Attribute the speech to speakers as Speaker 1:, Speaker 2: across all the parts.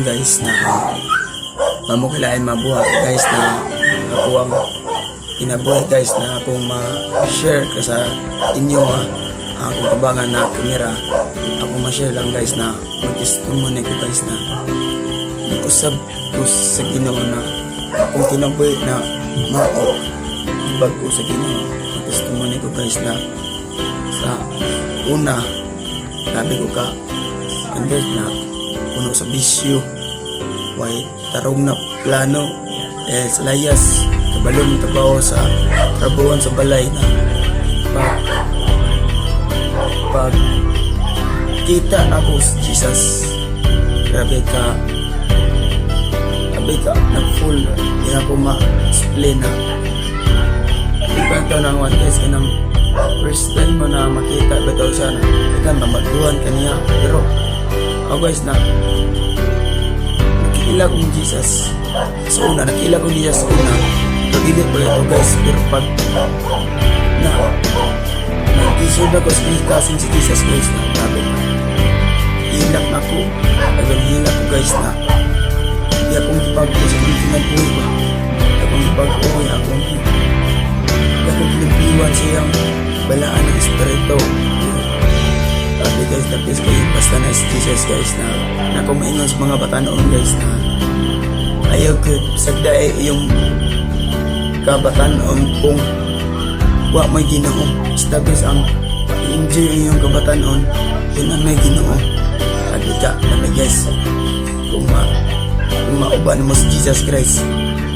Speaker 1: Karon guys, na mamo kilain mabuhat guys na ako ang kinabuhi guys, na akong ma-share ka sa inyo ha, ang akong kabangan na kamera. Ako ma-share lang guys na mag-testimony ko guys, na usab ko sa Ginoo na akong kinabuhi na mao bago sa Ginoo. Mag-testimony ko guys na sa una, grabe ko ka and guys, na puno sa bisyo, way tarong na plano eh, sa layas kabalong trabaho sa trabahoan sa balay, na pag pag kita ako si Jesus, grabe ka nag full, di ako ma-explain na di ba ito na one guys, kanang first time mo na makita ba daw siya na ikaw mamaguhan kaniya. Pero ako guys, na nakilala kong Jesus sa una, nakilala kong Jesus sa una, pero dili ba ito guys. Pero pag na nag-isod ako sa kasin si Jesus guys, na grabe ka hilak na ako, tagang hilak ko guys, na di akong ipag sa akong kinabuhi ba, di akong ipag-o, di akong kinagbiwan sa iyang balaan ng Espiritu. Sabi guys, the best kayo basta na si Jesus guys, na na kung maingon sa mga batanon guys, na ayaw ko sagdae yung kabatanon kung wa may Ginoo. Basta guys, ang enjoy iyong kabatanon yun ang may Ginoo. Sabi ka kami guys, kung mauban mo si Jesus Christ,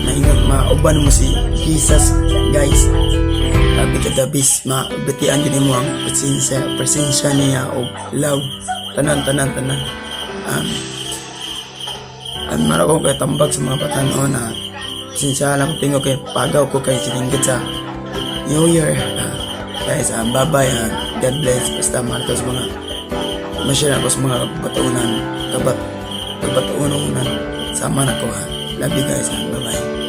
Speaker 1: na ingat mauban mo si Jesus guys, sabi ka the best, mabatian din mo ang presensya niya o love, tanan tanan tanan. Ang mara ko kay tambag sa mga batanon na pasensya lang tingog kay pagaw ko kay siningit sa New Year. Guys, bye bye. God bless. Basta mahal ko sa mga ma-share ako sa mga kabatunan, kabatunan sama na ko ha. Love you guys. Bye bye.